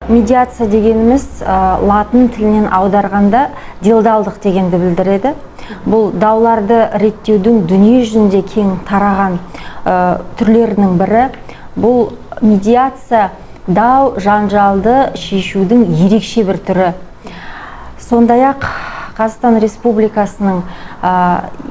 Медиация дегеніміз латын тілінен аударғанда делдалдық дегенді білдіреді. Бұл дауларды реттеудің дүние жүзінде кең тараған түрлерінің бірі. Бұл медиация дау жанжалды шешудің ерекше бір түрі. Сондай-ақ Қазақстан Республикасының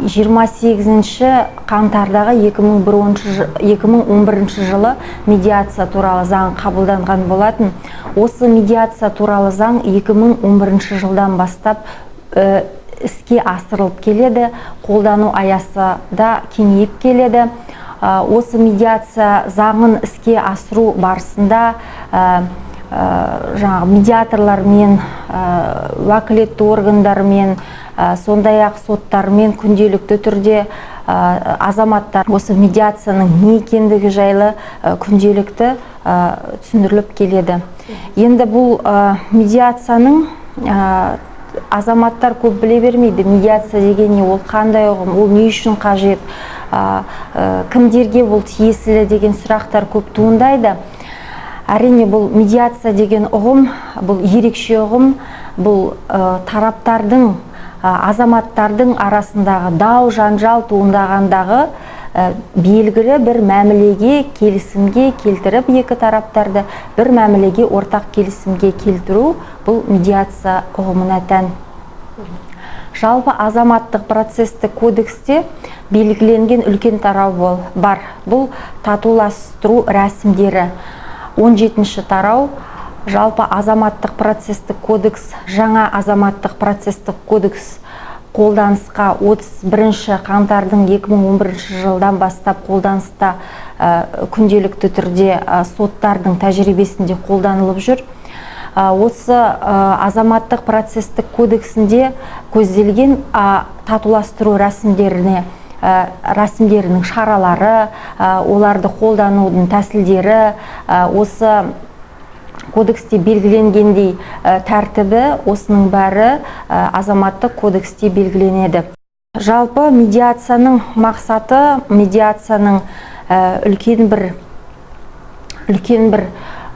28 қаңтардағы 2011 жылы медиация туралы заң қабылданған болатын. Осы медиация туралы заң 2011 жылдан бастап іске асырылып келеді, қолдану аясы да кеңейіп келеді. Осы медиация заңын іске асыру барысында жаңағы медиаторлармен, уәкілетті органдармен, сондай-ақ соттармен күнделікті түрде азаматтар осы медиацияның не екендігі жайлы күнделікті түсіндіріліп келеді. Енді бұл медиацияның азаматтар көп біле бермейді. Медиация деген не, ол қандай ұғым, ол не үшін қажет, кімдерге бұл тиесілі деген сұрақтар көп туындайды. Әрине, бұл медиация деген ұғым, бұл ерекше ұғым, бұл тараптардың, азаматтардың арасындағы дау жанжал туындағандағы белгілі бір мәмілеге, келісімге келтіріп, екі тараптарды бір мәмілеге, ортақ келісімге келтіру, бұл медиация ұғымына тән. Жалпы азаматтық процесстік кодексте белгіленген үлкен тарау бар. Бұл татуластыру рәсімдері. 17 тарау. Жалпы азаматтық процесстік кодекс, жаңа азаматтық процесстік кодекс қолданысқа 31 қаңтардың 2011 жылдан бастап қолданыста, күнделікті түрде соттардың тәжірибесінде қолданылып жүр. Осы азаматтық процесстік кодексінде көзделген татуластыру рәсімдеріне, рәсімдерінің шаралары, оларды қолданудың тәсілдері, осы кодексте белгіленгендей тәртібі, осының бәрі азаматтық кодексте белгіленеді. Жалпы медиацияның мақсаты, медиацияның үлкен бір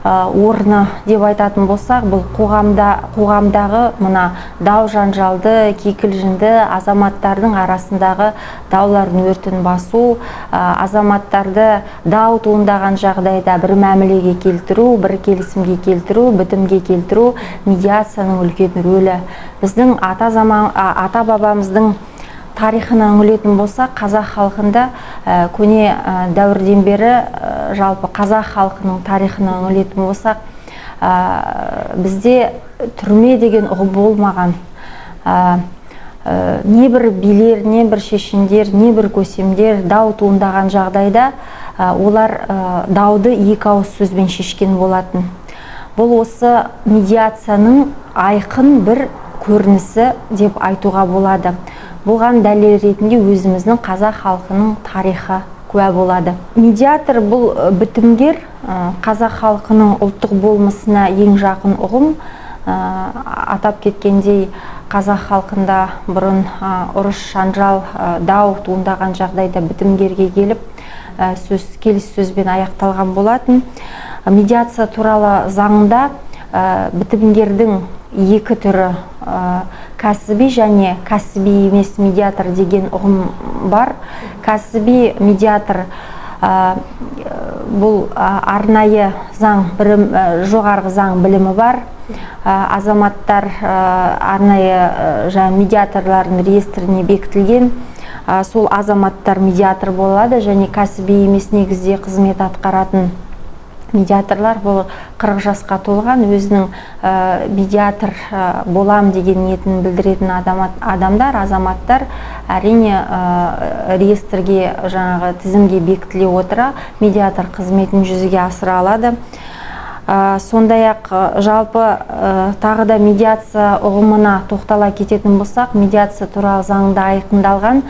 орны деп айтатын болсақ, бұл қоғамдағы мына дау жанжалды, кикілжіңді, азаматтардың арасындағы даулардың өртін басу, азаматтарды дау туындаған жағдайда бір мәмілеге келтіру, бір келісімге келтіру, бітімге келтіру медиацияның үлкен рөлі. Біздің ата бабамыздың тарихына үңілетін болсақ, қазақ халқында көне дәуірден бері, жалпы қазақ халқының тарихына үңілетін болсақ, бізде түрме деген ұғым болмаған. Не бір билер, не бір шешендер, не бір көсемдер дау туындаған жағдайда олар дауды екі ауыз сөзбен шешкен болатын. Бұл осы медиацияның айқын бір көрінісі деп айтуға болады. Бұған дәлел ретінде өзіміздің қазақ халқының тарихы куә болады. Медиатор бұл бітімгер, қазақ халқының ұлттық болмысына ең жақын ұғым. Атап кеткендей, қазақ халқында бұрын ұрыс, жанжал, дау туындаған жағдайда бітімгерге келіп, сөз келіссөзбен аяқталған болатын. Медиация туралы заңда бітімгердің екі түрі, кәсіби және кәсіби емес медиатор деген ұғым бар. Кәсіби медиатор бұл арнайы заң білім, жоғарғы заң білімі бар азаматтар, арнайы жаңа медиаторлардың реестріне бекітілген, сол азаматтар медиатор болады. Және кәсіби емес негізде қызмет атқаратын медиаторлар бұл 40 жасқа толған, өзінің медиатор болам деген ниетін білдіретін адамдар, азаматтар, әрине, реестрге, жаңағы тізімге бекітіле отыра медиатор қызметін жүзеге асыра алады. Сондай-ақ жалпы тағы да медиация ұғымына тоқтала кететін болсақ, медиация туралы заңда айқындалған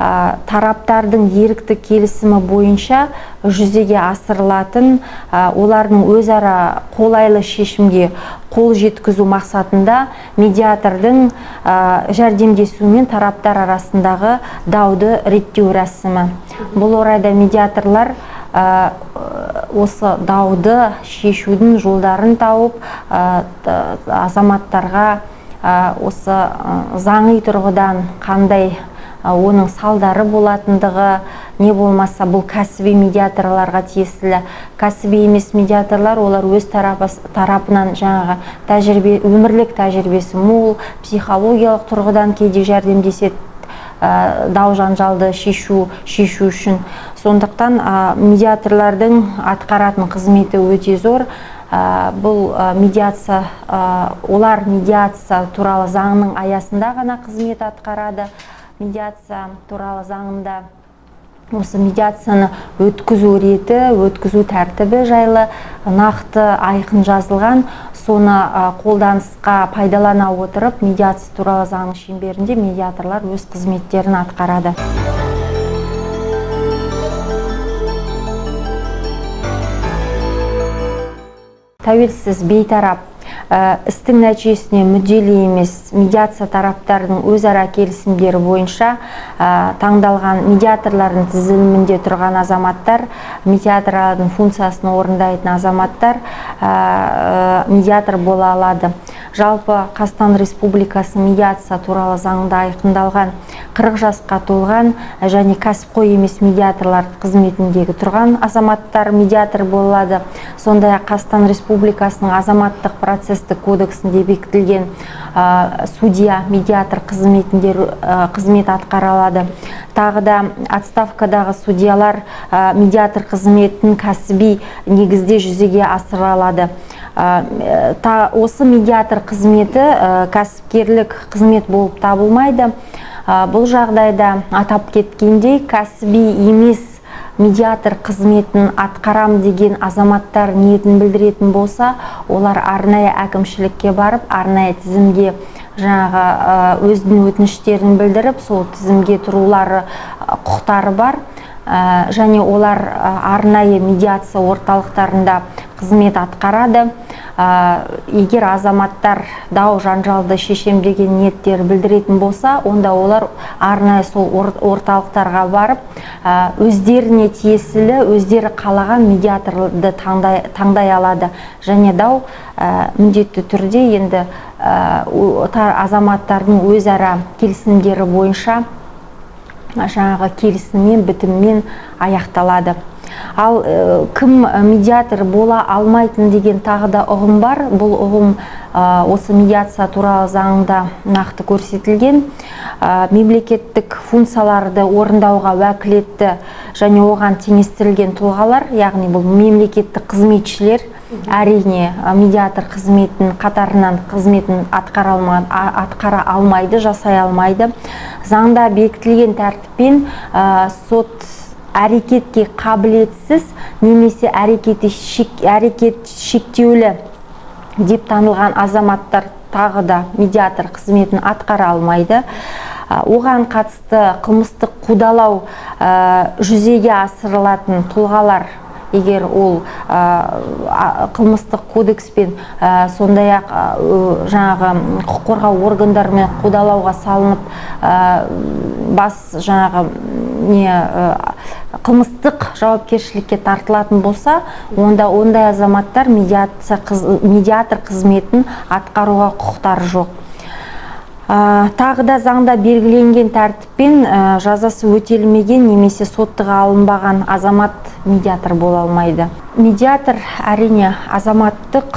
тараптардың ерікті келісімі бойынша жүзеге асырылатын, олардың өзара қолайлы шешімге қол жеткізу мақсатында медиатордың жәрдемдесуімен тараптар арасындағы дауды реттеу рәсімі. Бұл орайда медиаторлар осы дауды шешудің жолдарын тауып, азаматтарға осы заңи тұрғыдан қандай оның салдары болатындығы, не болмаса бұл кәсіби медиаторларға тиесілі. Кәсіби емес медиаторлар, олар өз тарапынан жаңағы тәжірибе, өмірлік тәжірибесі мол, психологиялық тұрғыдан кейде жәрдемдеседі дау жанжалды шешу үшін. Сондықтан медиаторлардың атқаратын қызметі өте зор. Бұл медиация, олар медиация туралы заңның аясында ғана қызмет атқарады. Медиация туралы заңында осы медиацияны өткізу реті, өткізу тәртібі жайлы нақты айқын жазылған. Соны қолданысқа пайдалана отырып, медиация туралы заңның шеңберінде медиаторлар өз қызметтерін атқарады. Тәуелсіз, бейтарап, істің нәтижесіне мүдделі емес медиация тараптарының өзара келісімдері бойынша таңдалған медиаторлардың тізілімінде тұрған азаматтар, медиаторлардың функциясын орындайтын азаматтар медиатор бола алады. Жалпы Қазақстан Республикасы медиация туралы заңында айқындалған 40 жасқа толған және кәсіпқой емес медиаторлар қызметіндегі тұрған азаматтар медиатор бола алады. Сондай-ақ Қазақстан Республикасының азаматтық процестік кодексінде бекітілген судья медиатор қызметінде қызмет атқара алады. Тағы да отставкадағы судьялар медиатор қызметін кәсіби негізде жүзеге асыра алады. Осы медиатор қызметі кәсіпкерлік қызмет болып табылмайды. Бұл жағдайда атап кеткендей, кәсіби емес медиатор қызметін атқарам деген азаматтар ниетін білдіретін болса, олар арнайы әкімшілікке барып, арнайы тізімге жаңағы өзінің өтініштерін білдіріп, сол тізімге тұрулары құқықтары бар. Және олар арнайы медиация орталықтарында қызмет атқарады. Егер азаматтар дау жанжалды шешем деген ниеттер білдіретін болса, онда олар арнайы сол орталықтарға барып, өздеріне тиесілі, өздері қалаған медиаторды таңдай алады. Және дау міндетті түрде енді азаматтардың өзара келісімдері бойынша жаңағы келісіммен, бітіммен аяқталады. Ал кім медиатор бола алмайтын деген тағы да ұғым бар. Бұл ұғым осы медиация туралы заңда нақты көрсетілген. Мемлекеттік функцияларды орындауға уәкілетті және оған теңестірілген тұлғалар, яғни бұл мемлекеттік қызметшілер, әрине медиатор қызметін қатарынан қызметін атқара алмайды, жасай алмайды. Заңда бекітілген тәртіппен сот әрекетке қабілетсіз немесе әрекет шектеулі деп танылған азаматтар тағы да медиатор қызметін атқара алмайды. Оған қатысты қылмыстық қудалау жүзеге асырылатын тұлғалар, егер ол қылмыстық кодекспен, сондай-ақ жаңағы құқық қорғау органдарымен қудалауға салынып, бас жаңағы не қылмыстық жауапкершілікке тартылатын болса, онда ондай азаматтар медиатор қызметін атқаруға құқықтары жоқ. Тағы да заңда белгіленген тәртіппен жазасы өтелмеген немесе соттығы алынбаған азамат медиатор бола алмайды. Медиатор әрине азаматтық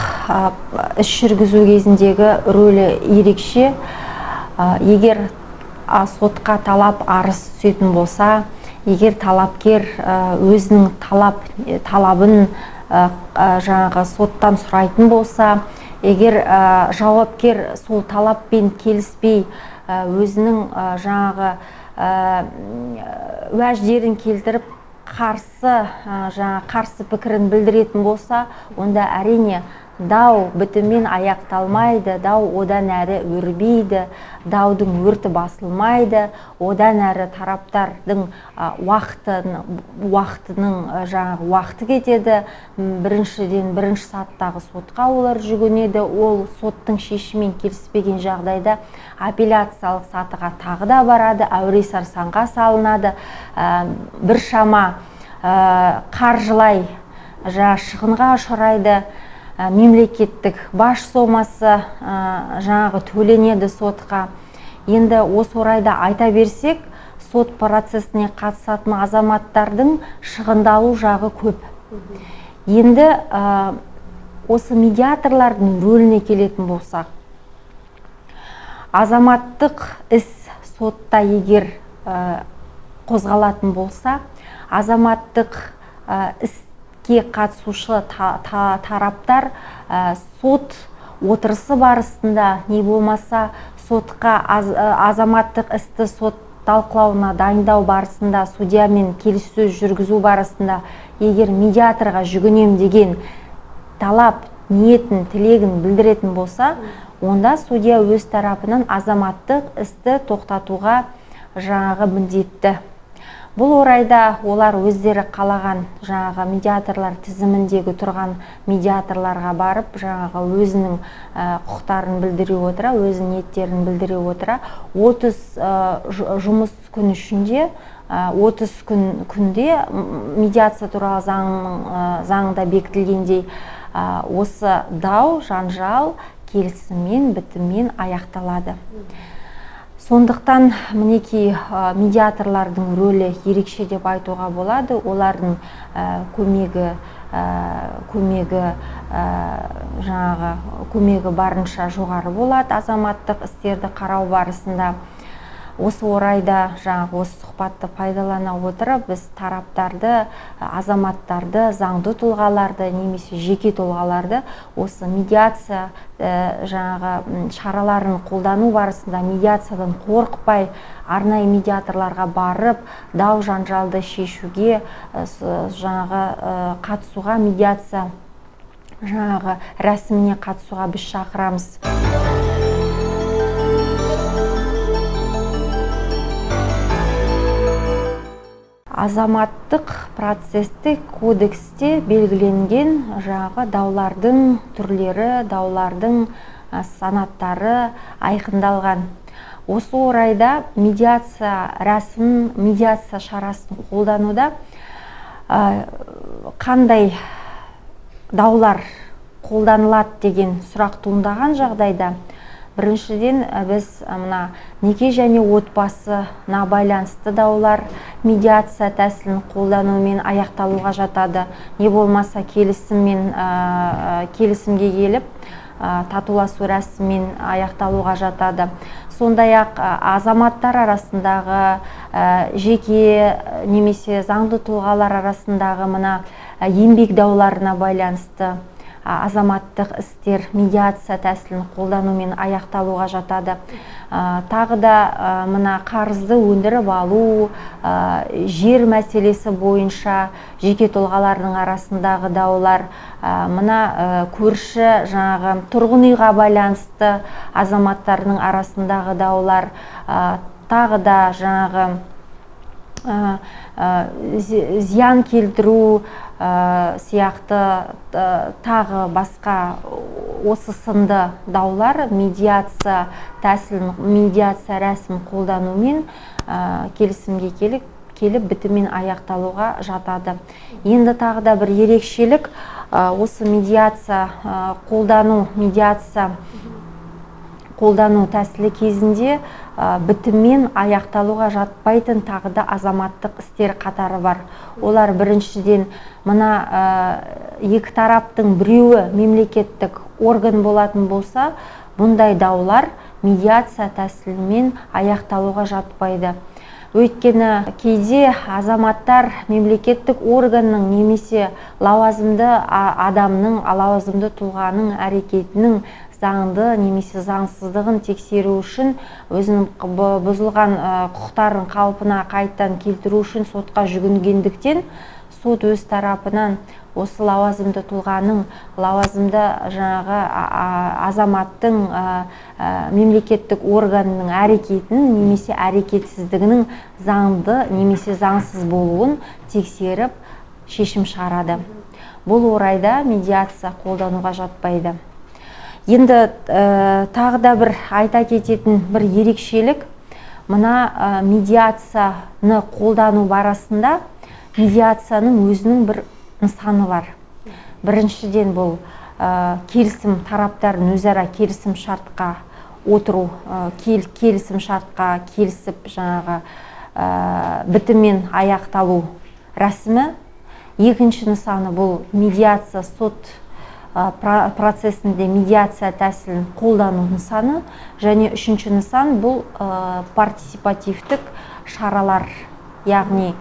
іс жүргізу кезіндегі рөлі ерекше. Егер сотқа талап арыз түсетін болса, егер талапкер өзінің талабын жаңағы соттан сұрайтын болса, егер жауапкер сол талаппен келіспей өзінің жаңағы уәждерін келтіріп қарсы пікірін білдіретін болса, онда әрине Дау бітіммен аяқталмайды, дау одан әрі өрбиді, даудың өрті басылмайды, одан әрі тараптардың уақытының жаңағы уақыты кетеді. Біріншіден, бірінші саттағы сотқа олар жүгінеді, ол соттың шешімімен келіспеген жағдайда апелляциялық сатыға тағы да барады, әуре сарсаңға салынады, біршама қаржылай шығынға ұшырайды. Мемлекеттік баж сомасы жаңағы төленеді сотқа. Енді осы орайда айта берсек, сот процесіне қатысатын азаматтардың шығындалу жағы көп. Енді осы медиаторлардың рөліне келетін болсақ, азаматтық іс сотта егер қозғалатын болса, азаматтық іс қатысушы тараптар сот отырысы барысында, не болмаса сотқа азаматтық істі сот талқылауына дайындау барысында, судьямен келіссөз жүргізу барысында егер медиаторға жүгінем деген талап, ниетін, тілегін білдіретін болса, онда судья өз тарапынан азаматтық істі тоқтатуға жаңағы міндетті. Бұл орайда олар өздері қалаған жаңағы медиаторлар тізіміндегі тұрған медиаторларға барып, жаңағы өзінің құқықтарын білдіре отыра, өзінің ниеттерін білдіре отыра, 30 жұмыс күн ішінде, 30 күнде медиация туралы заңында бекітілгендей осы дау, жанжал келісіммен, бітіммен аяқталады. Сондықтан мінекей медиаторлардың рөлі ерекше деп айтуға болады. Олардың көмегі жаңағы көмегі барынша жоғары болады азаматтық істерді қарау барысында. Осы орайда жаңағы осы сұхбатты пайдалана отырып, біз тараптарды, азаматтарды, заңды тұлғаларды немесе жеке тұлғаларды осы медиация жаңағы шараларын қолдану барысында медиациядан қорықпай арнайы медиаторларға барып, дау жанжалды шешуге, жаңағы қатысуға, медиация жаңағы рәсіміне қатысуға біз шақырамыз. Азаматтық процестік кодексте белгіленген жаңағы даулардың түрлері, даулардың санаттары айқындалған. Осы орайда медиация рәсімін, медиация шарасын қолдануда қандай даулар қолданылады деген сұрақ туындаған жағдайда, біріншіден біз мына неке және отбасына байланысты даулар медиация тәсілін қолданумен аяқталуға жатады. Не болмаса келісіммен, келісімге келіп татуласу рәсімімен аяқталуға жатады. Сондай-ақ азаматтар арасындағы жеке немесе заңды тұлғалар арасындағы мына еңбек дауларына байланысты азаматтық істер медиация тәсілін қолданумен аяқталуға жатады. Тағы да мына қарызды өндіріп алу, жер мәселесі бойынша жеке тұлғалардың арасындағы даулар, мына көрші жаңағы тұрғын үйға байланысты азаматтардың арасындағы даулар, тағы да жаңағы зиян келтіру сияқты тағы басқа осы сынды даулар медиация тәсілін, медиация рәсімін қолданумен келісімге келіп бітіммен аяқталуға жатады. Енді тағы да бір ерекшелік, осы медиация қолдану, медиация қолдану тәсілі кезінде бітіммен аяқталуға жатпайтын тағы да азаматтық істер қатары бар. Олар біріншіден мына екі тараптың біреуі мемлекеттік орган болатын болса, бұндай даулар медиация тәсілімен аяқталуға жатпайды. Өйткені кейде азаматтар мемлекеттік органның немесе лауазымды адамның, лауазымды тұлғаның әрекетінің заңды немесе заңсыздығын тексеру үшін, өзінің бұзылған құқықтарын қалпына қайтадан келтіру үшін сотқа жүгінгендіктен, сот өз тарапынан Осы лауазымды тұлғаның, лауазымды жаңағы азаматтың, мемлекеттік органның әрекетінің немесе әрекетсіздігінің заңды немесе заңсыз болуын тексеріп шешім шығарады. Бұл орайда медиация қолдануға жатпайды. Енді тағы да бір айта кететін бір ерекшелік, мына медиацияны қолдану барысында медиацияның өзінің бір нысаны бар. Біріншіден, бұл келісім, тараптардың өзара келісім шартқа отыру, келісім шартқа келісіп, жаңағы бітіммен аяқталу рәсімі. Екінші нысаны бұл медиация сот процесінде медиация тәсілін қолдану нысаны. Және үшінші нысан бұл партисипативтік шаралар, яғни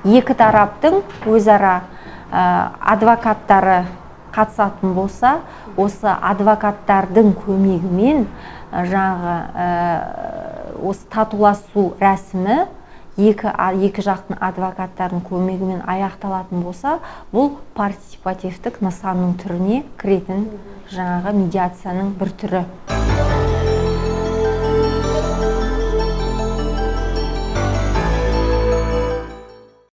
екі тараптың өзара адвокаттары қатысатын болса, осы адвокаттардың көмегімен жаңағы осы татуласу рәсімі екі жақтың адвокаттарының көмегімен аяқталатын болса, бұл партисипативтік нысанның түріне кіретін жаңағы медиацияның бір түрі.